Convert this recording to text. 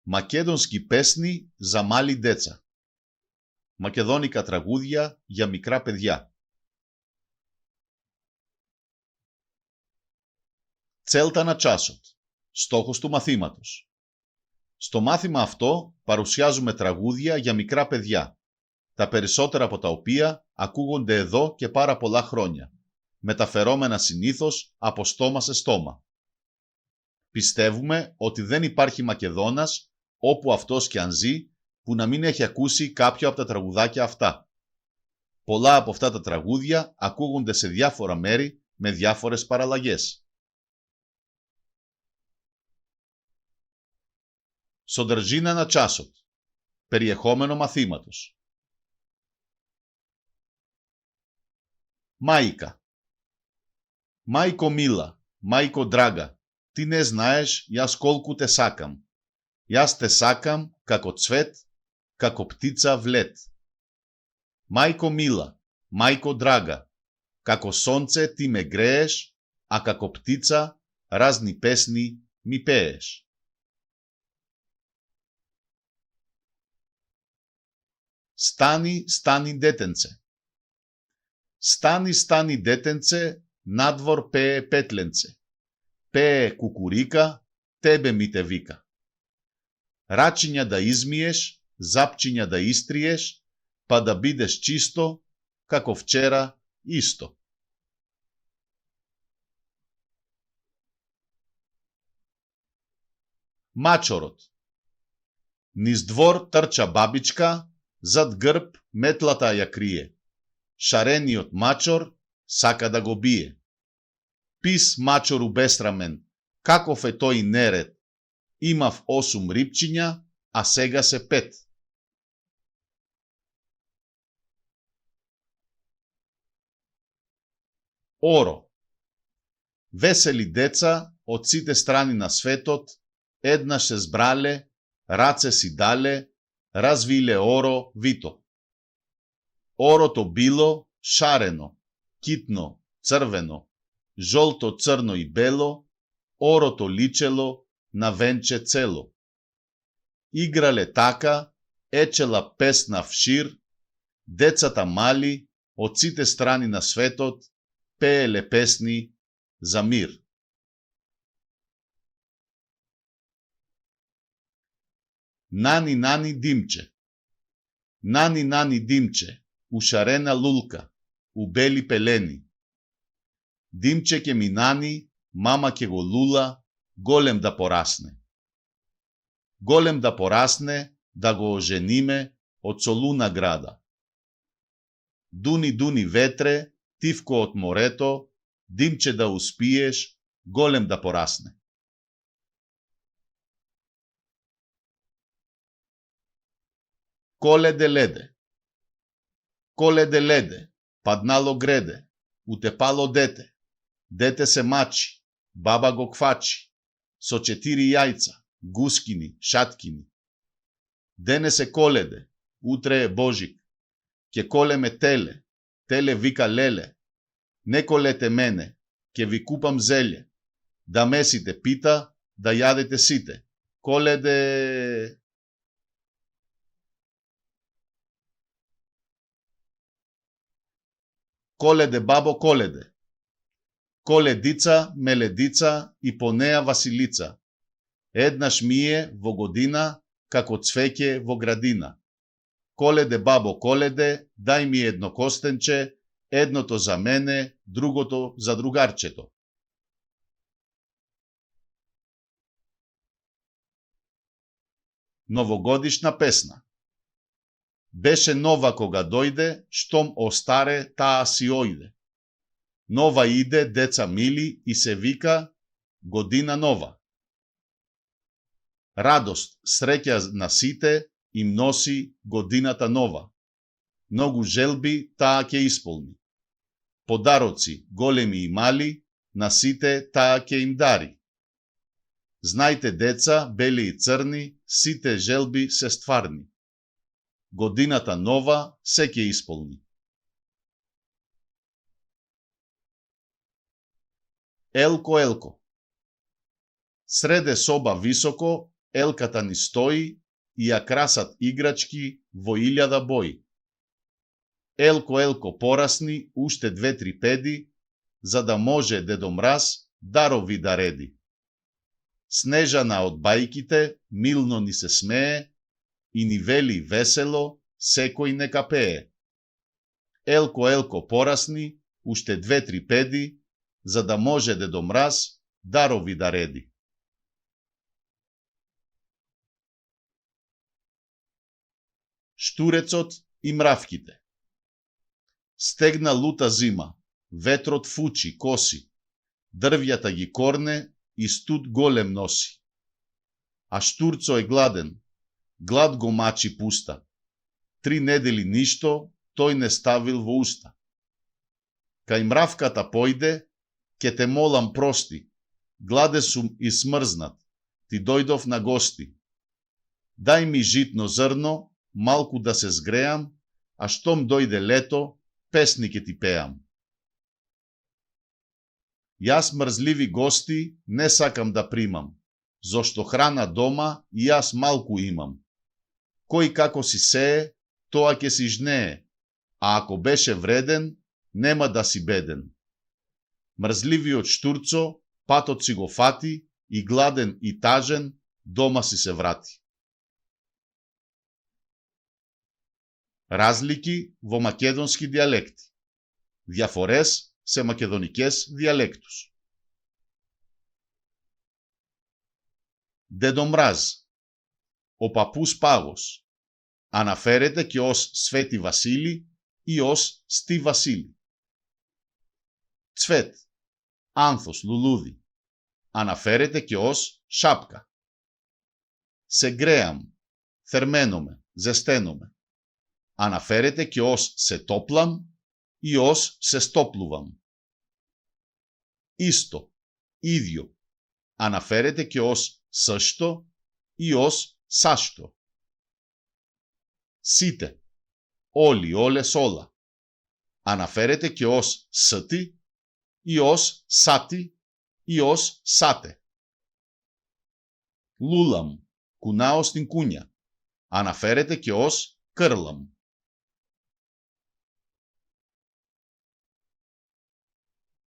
Македонски песни за мали деца. Μακεδόνικα τραγούδια για μικρά παιδιά. Целта на часот. Στόχος του μαθήματος. Στο μάθημα αυτό παρουσιάζουμε τραγούδια για μικρά παιδιά, τα περισσότερα από τα οποία ακούγονται εδώ και πάρα πολλά χρόνια, μεταφερόμενα συνήθως από στόμα σε στόμα. Πιστεύουμε ότι δεν υπάρχει Μακεδόνας, όπου αυτός και αν ζει, που να μην έχει ακούσει κάποιο από τα τραγουδάκια αυτά. Πολλά από αυτά τα τραγούδια ακούγονται σε διάφορα μέρη με διάφορες παραλλαγές. Σοντρζίνα να τσάσοτ. Περιεχόμενο μαθήματος. Μάικα. Майко мила, майко драга, ти не знаеш јас колку те сакам. Јас те сакам како цвет, како птица в лет. Майко мила, майко драга, како сонце ти ме грееш, а како птица разни песни ми пееш. Стани, стани детенце. Стани, стани детенце, надвор пее петленце. Пее кукурика, тебе ми те вика. Рачиња да измиеш, запчиња да истриеш, па да бидеш чисто, како вчера исто. Мачорот. Низ двор трча бабичка, зад грб метлата ја крие. Шарениот мачор сака да го бие. Пис мачору бесрамен, каков е тој неред. Имав 8 рипчиња, а сега се 5. Оро. Весели деца од сите страни на светот еднаш се збрале, раце си дале, развиле оро вито. Орото било шарено, китно, црвено, жолто, црно и бело, орото личело на венче цело. Играле така, ечела песна вшир, децата мали од сите страни на светот пееле песни за мир. Нани, нани, димче. Нани, нани, димче, у шарена лулка, у бели пелени. Димче ке ми нани, мама ке го лула, голем да порасне. Голем да порасне, да го ожениме од солуна града. Дуни, дуни ветре, тивко од морето, димче да успиеш, голем да порасне. Коледе леде. Коледе леде, паднало греде, утепало дете. Дете се мачи, баба го квачи, со 4 јајца, гускини, шаткини. Денес е Коледе, утре е Божик. Ке колеме теле, теле вика леле. Не колете мене, ке ви купам зеле. Да месите пита, да јадете сите. Коледе... Коледе, бабо, коледе. Коледица, меледица и по неа Василица. Еднаш мие во година, како цвеќе во градина. Коледе, бабо, коледе, дај ми едно костенче, едното за мене, другото за другарчето. Новогодишна песна. Беше нова кога дојде, штом остаре таа си ојде. Нова иде, деца мили, и се вика година нова. Радост, среќа на сите, им носи годината нова. Многу желби таа ќе исполни. Подароци, големи и мали, на сите таа ќе им дари. Знајте, деца, бели и црни, сите желби се стварни. Годината нова се ќе исполни. Елко, елко. Среде соба високо, елката ни стои и ја красат играчки во илјада бои. Елко, елко порасни уште 2-3 педи, за да може Дедо Мраз дарови да реди. Снежана од бајките милно ни се смее и ни вели весело секој нека пее. Елко, елко порасни уште 2-3 педи, за да може Дедо Мраз дарови да реди. Штурецот и мравките. Стегна лута зима, ветрот фучи, коси, дрвјата ги корне и студ голем носи. А штурцо е гладен, глад го мачи пуста. 3 недели ништо тој не ставил во уста. Кај мравката појде, ке те молам прости, гладе сум и смрзнат, ти дојдов на гости. Дај ми житно зрно, малку да се згреам, а штом дојде лето, песни ке ти пеам. Јас мрзливи гости не сакам да примам, зошто храна дома и јас малку имам. Кој како си сее, тоа ќе си жнее, а ако беше вреден, нема да си беден. Мрзливиот штурцо патот си го фати и гладен и тажен дома си се врати. Разлики во македонски дијалекти. Διαφορές σε μακεδονικές διαλέκτους. Δέντο Μράζ. Ο παππούς Πάγος. Αναφέρεται και ως Σφέτη Βασίλη ή ως Στή Βασίλη. Τσφέτ. Άνθος, λουλούδι. Αναφέρεται και ως Σάπκα. Σεγκρέαμ. Θερμαίνομαι, ζεσταίνομαι. Αναφέρεται και ως σε τόπλαμ ή ως σε στόπλουβαμ. Ίστο, ίδιο. Αναφέρεται και ως σαστο ή ως σάστο. Σίτε, όλοι, όλες, όλα. Αναφέρεται και ως στι ή ως σάτι ή ως σάτε. Λούλαμ, κουνάω στην κούνια. Αναφέρεται και ως κέρλαμ.